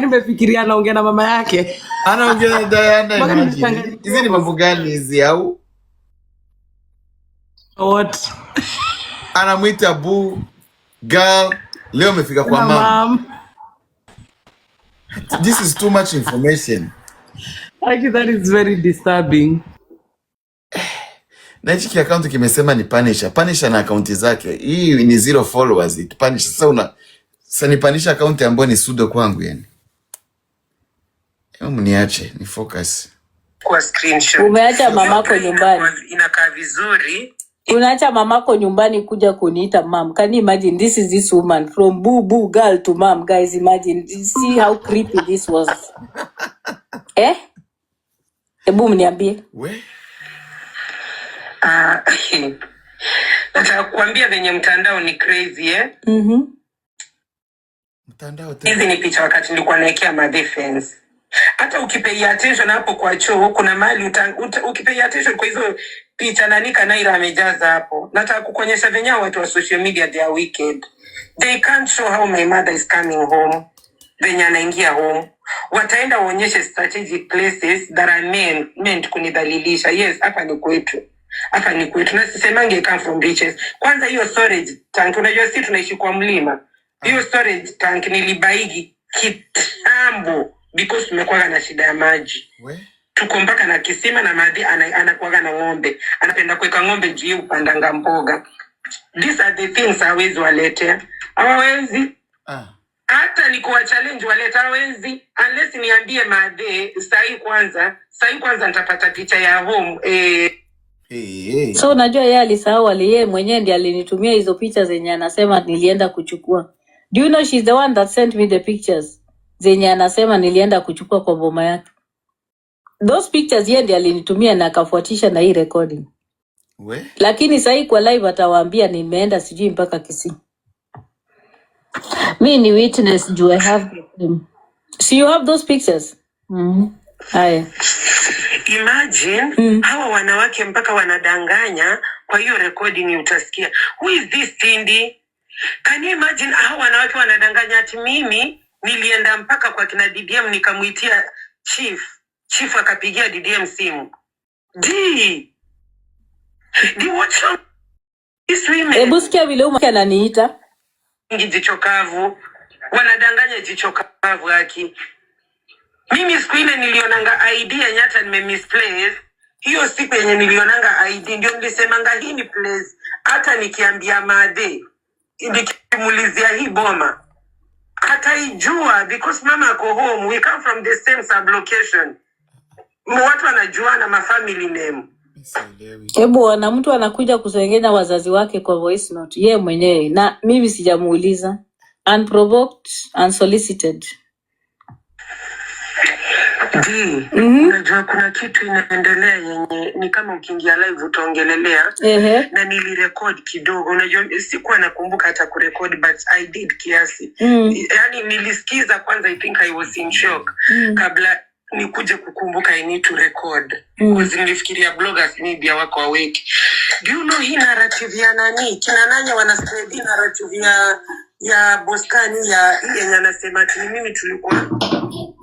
Nimefikiria anaongea na mama yake. Anaongea na Diana, Mpaka imagine. nimechanganyikiwa. Hizi ni mambo gani hizi au? What? Anamwita boo girl, leo amefika kwa Na mama. Mom. This is too much information. Actually, that is very disturbing. Na hichi kiakaunti kimesema ni Punisher. Punisher na akaunti zake. Hii ni zero followers. It Punisher. Sasa ni Punisher akaunti ambayo ni pseudo kwangu yani. Hebu mniache ni focus. Kwa screenshot. Umeacha mamako nyumbani. Inakaa vizuri. Unaacha mamako nyumbani kuja kuniita mom. Can you imagine? This is this woman from boo boo girl to mom. Guys, imagine. See how creepy this was. Eh? Hebu mniambie. We? Ah, nataka kuambia venye mtandao ni crazy, eh? Mtandao tena. Hizi ni picha wakati nilikuwa naekea madhe fence. Hata ukipay attention hapo kwa choo kuna mahali ukipay attention kwa hizo picha, nani Kanaira amejaza hapo. Nataka kukuonyesha venye hao watu wa social media, they are wicked. They can't show how my mother is coming home. Venye anaingia home. Wataenda waonyeshe strategic places that are meant kunidhalilisha. Yes, hapa ni kwetu. Hapa ni kwetu. Na sisemange come from riches. Kwanza hiyo storage tank, unajua si tunaishi kwa mlima. Hiyo storage tank nilibaigi kitambo because tumekuwa na shida ya maji. We? Tuko mpaka na kisima na madhe anakuwaga na ng'ombe, anapenda kuweka ng'ombe juu yeye upandanga mboga. These are the things hawezi waletea, hawawezi. Hata ni kuwa challenge waleta, hawezi, unless niambie madhe sahii kwanza, sahii kwanza nitapata picha ya home, eh. Hey, hey. So unajua yeye alisahau, ali yeye mwenyewe ndiye alinitumia hizo picha zenye anasema nilienda kuchukua. Do you know she's the one that sent me the pictures zenye anasema nilienda kuchukua kwa boma yake? Those pictures yeye ndiye alinitumia na akafuatisha na hii recording. We? Lakini sahii kwa live atawaambia nimeenda sijui mpaka Kisii. Mi ni witness juu I have them. So you have those pictures? Haya. Imagine hawa wanawake mpaka wanadanganya kwa hiyo recording, utasikia, "Who is this Cindy?" Can you imagine, hawa wanawake wanadanganya ati mimi nilienda mpaka kwa kina DDM nikamwitia chief, chief akapigia DDM simu. D D, what's wrong these women? Hebu sikia vile huyu ananiita. Jicho kavu, wanadanganya jicho kavu haki. Mimi siku ile nilionanga ID yenye hata nime misplace. Hiyo siku yenye nilionanga ID ndio nilisemanga hii ni place. Hata nikiambia madhe, nikimulizia hii boma, hataijua because mama ako home. We come from the same sublocation. Watu wanajuana ma family name. Sielewi. Hebu ona, mtu anakuja kusengenya wazazi wake kwa voice note ye mwenyewe, na mimi sijamuuliza. Unprovoked, unsolicited. D, unajua kuna kitu inaendelea yenye ni kama ukiingia live utaongelelea na nilirecord kidogo. Unajua sikuwa nakumbuka hata kurecord, but I did kiasi. Yaani nilisikiza kwanza, I think I was in shock kabla nikuje kukumbuka I need to record. Because nilifikiria bloggers media wako awake. Do you know hii narrative ya nani? Kina nanya wana spread hii narrative ya Boskani, ya hii yenye anasema ati ni mimi tulikuwa,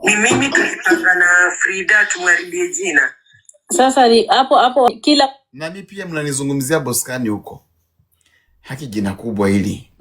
ni mimi tulipanga na Frida tumharibie jina. Sasa ni hapo hapo kila Na mi pia mnanizungumzia Boskani huko. Haki jina kubwa hili.